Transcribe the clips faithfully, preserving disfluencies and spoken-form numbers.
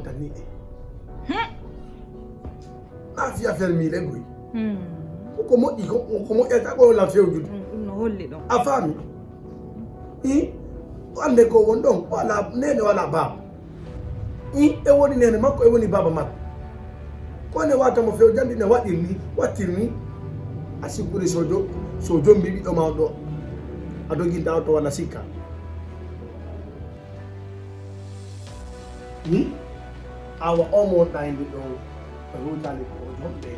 Tan ni. Hmm. Na fiya fermi le goy. Hmm. Ko moƴƴi ko, ko moƴƴata ko la fewjude. Hmm, ɗum no holli ɗon. A faami? I, o annde ko won ɗon, o alaa neene, o alaa baaba. I, e woni neene makko, e woni baaba makko. Ko ne wata mo fewjandi ne waɗir ni, wattir ni. A sikkuri so jo-, so jombi ɓiɗɗo ma on ɗo. A doginta on to wona sikka. Hmm? Awa o mo wonɗa hende ɗo, o hewtani ko o jomɓe.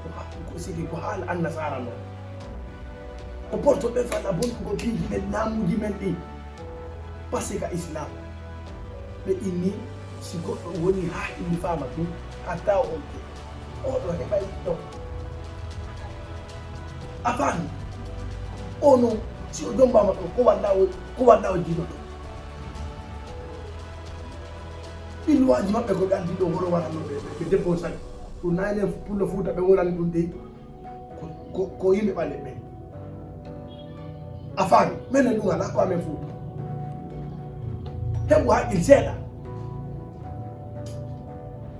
Ko ha-, ko sigi ko haala annasaara noon. O porto ɓe fala bonnugo piiji men, naamuuji men ɗi. Parce que Islam, ɓe inni si goɗɗo woni haa hilli faama ɗum, hatta o onke. O ɗo heɓay ɗo. A faami? O noon, si o jombaama ɗo, ko walla o, ko walla o jiidoto. Ɓilluwaaji maɓɓe ko ɓe addi ɗo woro waɗanno ɓe, ɓe, ɓe debbo sani. Ɗum nayi nen pullo Fuuta ɓe wolani ɗum dey. Ko, ko, ko yimɓe ɓale ɓe. A faami? Menen ɗum alaa ko amen Fuuta. Heɓu haqqil seeɗa.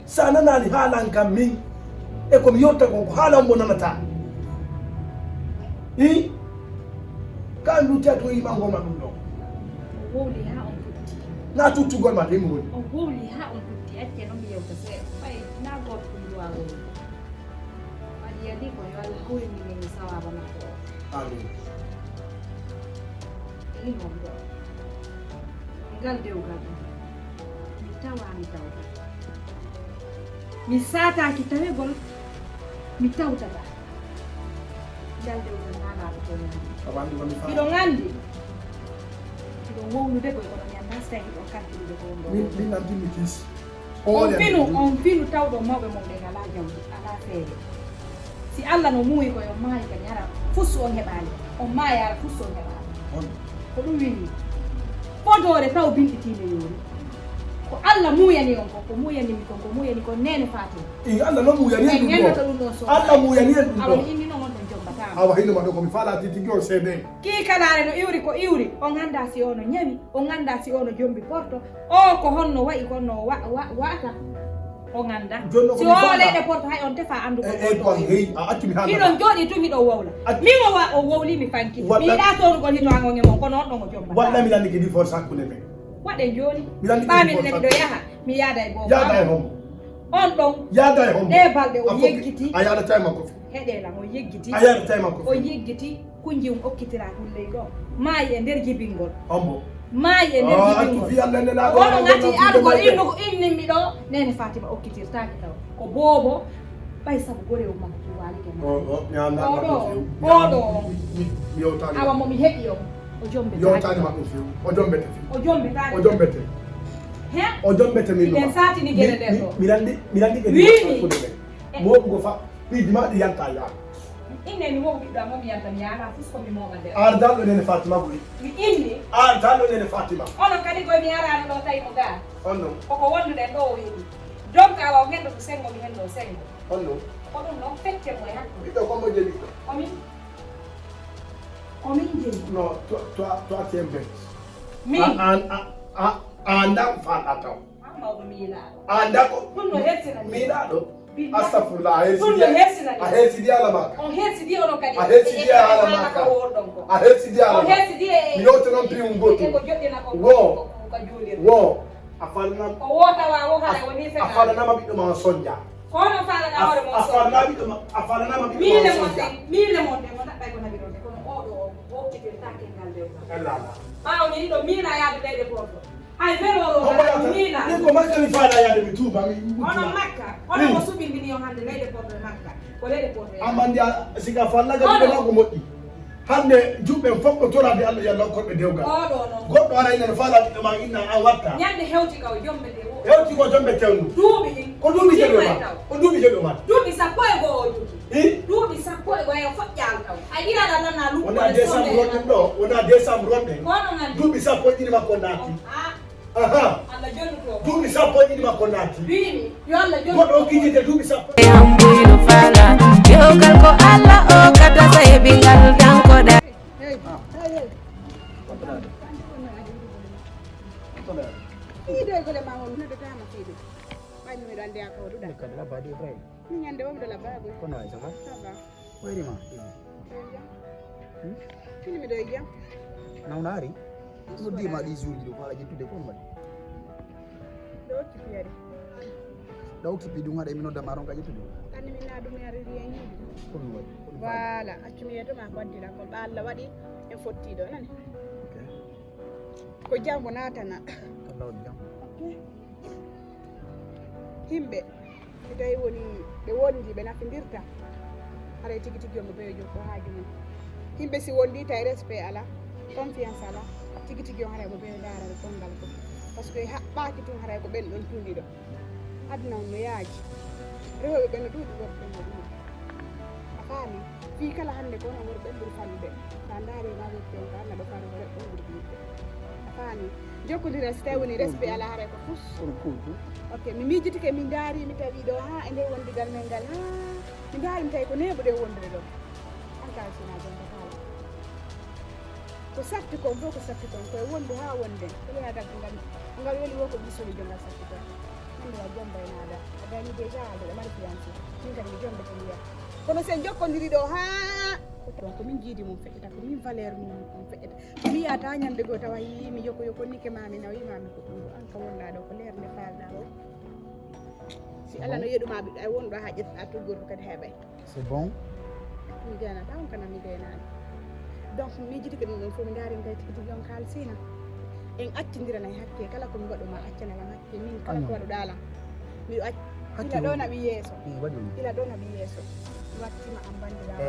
Sa nanaali haalan kam min, e ko mi yewta kon, ko haala on mo nanata. Hi? Ka anndu tee to imango ma ɗum ɗon. O wowli haa on tutti. Na tuttugol ma ɗum woni. O wowli haa on tutti, acce noon mi yewta seeɗa. Ɓay na gooto ɗum duwa wowli. Waɗi yadi ko yo Allah hawri minen e sawaaba makko o. Amin. Ɗum noon ɗo. Ngal dewgal ɗum. Mi tawa, mi tawta. Mi saataaki tawegol, mi tawtata. Ngal dewgal naalaaɗo ko nani. Awa anndi ko mi faami. Miɗo nganndi. Miɗo wowlude koy kono mi anndaa si tawi miɗo kalkulude ko wonɗo. Min, min anndi mi kiis. On finu, on finu tawɗo mawɓe mon ɓen alaa jawdi, alaa feere. Si Allah no muuyi ko yo maayi kadi hara fusu on heɓaali, on maayaara fusu on heɓaali. On. Ko ɗum wini. Fodoore taw binɗitiinde yoori. Ko Allah muuyani on ko, ko muuyani mi kon, ko muuyani kon neene Fatima. Ii, Allah no muuyani en ɗum ɗo. Allah muuyani en ɗum ɗo. Awa mi inni noon on ɗon jombataama. Awa hino ma ɗo ko mi faala tigi on seede. Kii kalaare no iwri ko iwri, on anndaa si on no ñawi, on anndaa si on no jombi porto. O ko honno wa'i ko no wa-, wa-, wa'ata? O ngannda. Jooni noon ko si mi o faala. Leyɗe porto hay on tefa anndu ko e, e, porto ko wa'i. Hey, a accu mi haalna. Hiɗon jooɗii tun hiɗon wowla. Accu. Min o wa-, o wowli mi fanki. Waɗɗa. Mi yiɗaa toonugol hito an on e mon, kono on ɗon o jombataa. Waɗɗa mi lanndike divorce hakkunde men. Waɗen jooni. Mi lanndike divorce hakkunde. Ɓaa min ne miɗo yaha, mi yaada e boobo. Yaada e homo. On ɗon. Yaada e homo. Ɗee balɗe o yeggiti. A yaada tawi makko. Heɗee lan, o yeggiti. A yaada tawi makko. O yeggiti. Kunji um okkitiraa ɗum ley ɗo. Maayi e nder jibingol. Hombo? Maayi e nder jibingol. Ah, accu fii Allah nelaaɗo. Oɗo ngati argol innugo innimmi ɗo. Neene Fatima okkitirtaake taw. Ko boobo, ɓay sabu gorewu makko ɗum waalike makko. O, o, mi anndaa oɗo, makko few. Oɗo. Mi, mi, mi yewtaani. Awa mo mi heɓi o, o jombetaake. Mi yewtaani makko few. O jombete few. O jombetaake. O jombete. He? O jombete min. Miɗen saatini gere nder ɗo. Mi, mi, mi lanndi, mi lanndi gere. Wiimi. Moɗugo fa, piiji ma ɗi yalta yaa. Inne mi wowi ɓiɗɗo am o mi yalta mi yaala fus ko mi mooɓa nder. Ar dalɗo nene Fatima guri. Mi inni. Ar dalɗo nene Fatima. Onon kadi koye mi araano ɗo tawi mo gaa. On non. Koko wonduɗen ɗo o heɓi. Donc awa o hendo to sengo mi hendo sengo. On non. Ko ɗum noon fecce mo e hakkunde. Ɓiɗɗo ko mo jeli. Ko min. Ko min jeli. Non, toi, toi, toi, tu es bête. Min. A, an, a, a, a, an dam fan ataw. An mawɗo miilaaɗo. An dako. Ɗum no hersina mi. Miilaaɗo. Billahi. Astagfirullah, a hersi. Ɗum no hersina mi. A hersi di ala maka. On hersi di onon kadi. A hersi di ala maka. Ko wonɗon ko. A hersi di ala maka. On hersi di e. Mi yewta noon piwum goto. E ko joɗɗina ko. Wo. Ko, ko, ko juulirde. Wo. A fanna. Ko wo tawa wo hara woni fenaande. A fanna ma ɓiɗɗo ma sonja. Kono faalana hoore mon. A fanna ɓiɗɗo ma, a fanna ma ɓiɗɗo ma sonja. Miile mon ɗen, miile mon ɗen, mo naɓɓay ko naɓironde, kono oɗo o, o okkitirtaake ngal dewgal. Ella ala. Ɓaawo ni ɗiɗo miila yaade leyɗe goto. Hay weloro. Ni ko Makka mi faala yaade mi tuuba mi. Onon Makka, onon mo suɓindini on hannde leyɗe porto e Makka. Ko leyɗe porto e. Amma ndi a sika fallaga ɓiɗɗo ma ko moƴƴi. Hannde juɓɓe fof ko torade Allah yo Allah hokkorɓe dewgal. Oɗo noon. Goɗɗo ara ina no faala ɓiɗɗo ma inna a watta. Ñande hewti ka o jombete o. Hewti ko jombete on. Duuɓi ɗin. Ko duuɓi jeɗo ma. Ko duuɓi jeɗo ma. Duuɓi sappo e go'o o jogi. Hi? Duuɓi sappo e go'o e foƴƴaal taw. A yiɗaɗa nana luɓɓude. Wona décembre wonɗen ɗo, wona décembre wonɗen. Kono ngandi. Duuɓi sappo e ɗiɗi makko naati. Ah. Aha. Allah jonnuto. Duuɓi sappo e ɗiɗi makko naati. Wiimi, yo Allah jonnuto. Goɗɗo o kijjite duuɓi sappo. E hambuy no faala. Yewgal ko Allah o kata sa heɓi ngal dankoɗa. Hey, hey, hey. Fiidoygol e ma on noddataama fiido. Ɓay mi miɗo anndi a ko duɗa. Kadi labbaade Ibrahima. Min ñande o miɗo labbaade. Kono ay ça va? Ça va. Wayri ma? Miɗo jam. Hmm? Min miɗo e jam. Nawnaari? Noddiima ɗi juuji ɗo faala ƴettude kon waɗi. Ɗo occupé ari. Ɗo occupé ɗum haɗa mi nodda ma ronka ƴettude. Anni min na ɗum mi ari rien yiɗi. Kono waɗi. Voilà, accu mi yeto ma ko addira ko ɓa Allah waɗi en fotti ɗo nani. Ok. Ko janngo naatana. Ko laawol janngo. Yimɓe, si tawi woni ɓe wondi, ɓe nafindirta, haray tigi tigi on ɓe jokko haaju mum. Yimɓe si wondi tawi respect ala, confiance ala, tigi tigi on haray mo ɓe ndaara ɓe kongal ko. Parce que haɓɓaaki tun haray ko ɓen ɗon tundiɗo. Aduna on no yaaji. Rewɓe ɓe no ɗuuɗi, worɓe ɓe no ɗuuɗi. A faami? Fii kala hannde ko onon worɓe ɓuri fannude. Sa ndaari ma woppi on ka, naɗo faru ko ɓuri ɓiɓɓe. A faami? Jokkondiral si tawi woni respect ala haray ko fus. Kono cool, cool. Ok, mi miijitike, mi ndaari, mi tawi ɗo, ha, e nder wondigal men ngal, ha, mi ndaari, mi tawi ko neeɓuɗe wondude ɗo. An ka sina jonta kala. Ko satti kon fof ko satti kon, koye wonde haa wonde. Ko ɓe adat ngal, ngal weli wo ko ɓisori jongal satti kon. Hannde wa jomba e naada. A gayni déjà haalde ɗo mari fiancé. Min kadi mi jomba ko mbiya. Kono sen jokkondiri ɗo haa. Donc ko min jiidi mum feƴƴata, ko min valeur mum on feƴƴata. Mi yiyata ñande goo tawa yii mi yoko yoko nike ma mi nawi ma mi ko ɗum. An ka wonɗa ɗo ko leer nde faalɗa o. Si Allah no yeɗuma ɓiɗɗo ay wonɗo haa ƴetta tuggordu kadi heɓay. C'est bon. Mi gaynataa on kana mi gaynaani. Donc mi jitike ɗum ɗon fof mi ndaari mi tawi tigi tigi on kaalsiina. En accindiranay hakke kala ko mi waɗu ma accanal am hakke min kala ko waɗuɗaa lam. Miɗo acc ila ɗo naɓi yeeso. Ila ɗo naɓi yeeso. Mi wattima am bandirawo.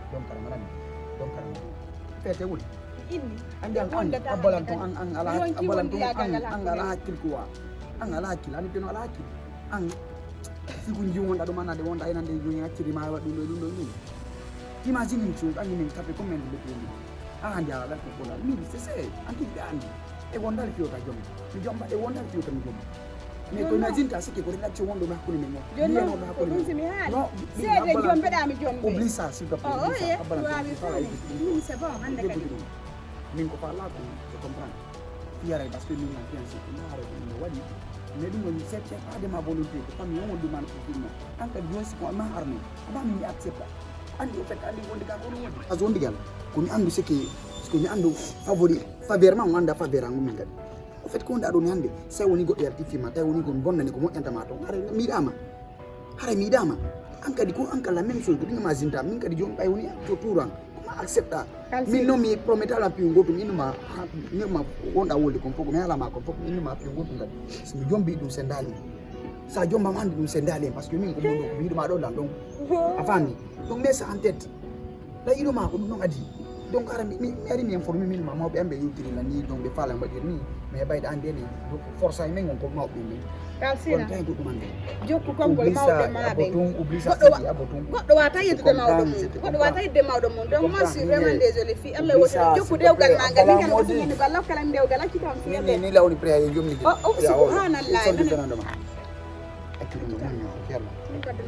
Ɗon karama nani. Ɗon karama. Fete wuli. Inni. Andi an an abbalan ton an an ala abbalan ton an an ala hakkil quoi. An ala hakkil ani peno ala hakkil. An. Siku nji wonɗa ɗum anade wonɗa enande joni acciri ma waɗ ɗum ɗo ɗum ɗo ɗum. Imagine une chose, anni min kafe combien de pays? Ah, ndi ala ko kola. Mi c'est c'est, anti andi. E wonda le fiota jom. Mi jomba e wonda le fiota mi jomba. Mais ko imagine ta sike ko relation wonɗo ma hakkunde men. Joni non ko ɗum si mi haali. Seede jombeɗa mi jombe. Oublie ça s'il te plaît. Oh, oh, yeah. Abbalan ton. Min c'est bon, hande kadi. Min ko fa la ko je comprends. Fiyaray parce que min na fiancé ko ndaara ɗum no waɗi. Mais ɗum woni c'est c'est pas de ma volonté, ko famille on wonde man ko ɗum. An kadi joni si ko ma arno, ama min mi accepta. Andi o fait andi wonde ka ko ɗum woni. A zone digal. Ko mi andu c'est que ko mi andu favori faveur ma on anda faveur an min kadi. O fait ko wonde aɗo mi hande, sa woni goɗɗo yalti fima, tawi woni ko bonnani ko moƴƴanta ma ton. Ara mi yiɗama. Haray mi yiɗama. An kadi ko an kala même chose ko ɗin imaginta min kadi joni ɓay woni to turan koma accepta. Min noon mi prometa la piw gotum innuma innuma wonɗa wolde kon fof ko mi alama kon fof innuma piw gotum kadi. So mi jombi ɗum sendali. Sa jombama hande ɗum sendali en parce que min ko mon ɗo ko mi yiɗuma ɗo lan donc a faami. Donc mais ça en tête. La yiɗo ma ko ɗum noon adii. Donc ara mi mi mi ari mi informé min ma mawɓe am ɓe yewtiri lan ni donc ɓe faala mbaɗir ni. Mais ɓayɗa ande ne donc force ay men on ko mawɓe men. Kalsina. On tawi ko ɗum ande. Jokku konngol mawɓe ma ɓen. Goɗɗo wa- goɗɗo wata yeddude mawɗo mum. Goɗɗo wata yeddude mawɗo mum. Donc moi je suis vraiment désolé fii Allah woti jokku dewgal ma ngal min kala ko sumini balla kala dewgal acci kam fii ni la woni prêt e jomni. O o subhanallah. Accu ɗum ɗo mum ñoo fiyalla.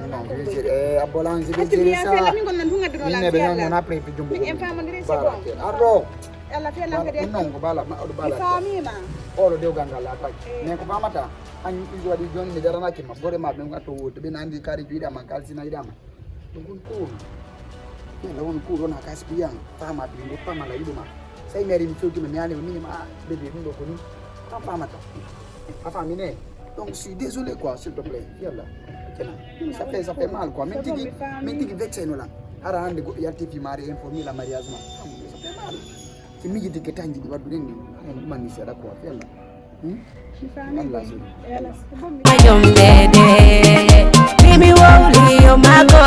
Non je vais dire eh abbolan je vais dire ça. Min ɓe ñoo mon après fi jombo. Min en famondire c'est bon. Arɗo. Allah fiyalla kadi ɗum non ko bala ma oɗo bala. Famima. Oɗo dewgal ngal la taƴ mais ko famata an ɗum waɗi joni mi daranaki ma bore ma ɓe gatto wodde ɓe nandi kari juuɗama kalsina yiɗama. Ɗum kon kuur. Yalla won kuur wona gaspiyan fama ɓe goppama la yiɗuma. Say mi ari mi fewtima mi alima minima a ɓeɗe ɗum ɗo ko ni. Kan famata a famine. Donc je suis désolé quoi s'il te plaît yalla. Kena. Ça fait ça fait mal quoi min tigi min tigi vexé no lan. Hara hande goɗɗo yalti fi mari informi la mariage ma. Ça fait mal. Si miji tigi tanji ɗi waddu ɗen ɗi. Hara ɗumani seeɗa quoi yalla. Hmm? Allah sori. Ayomdede mimi wowli yo mago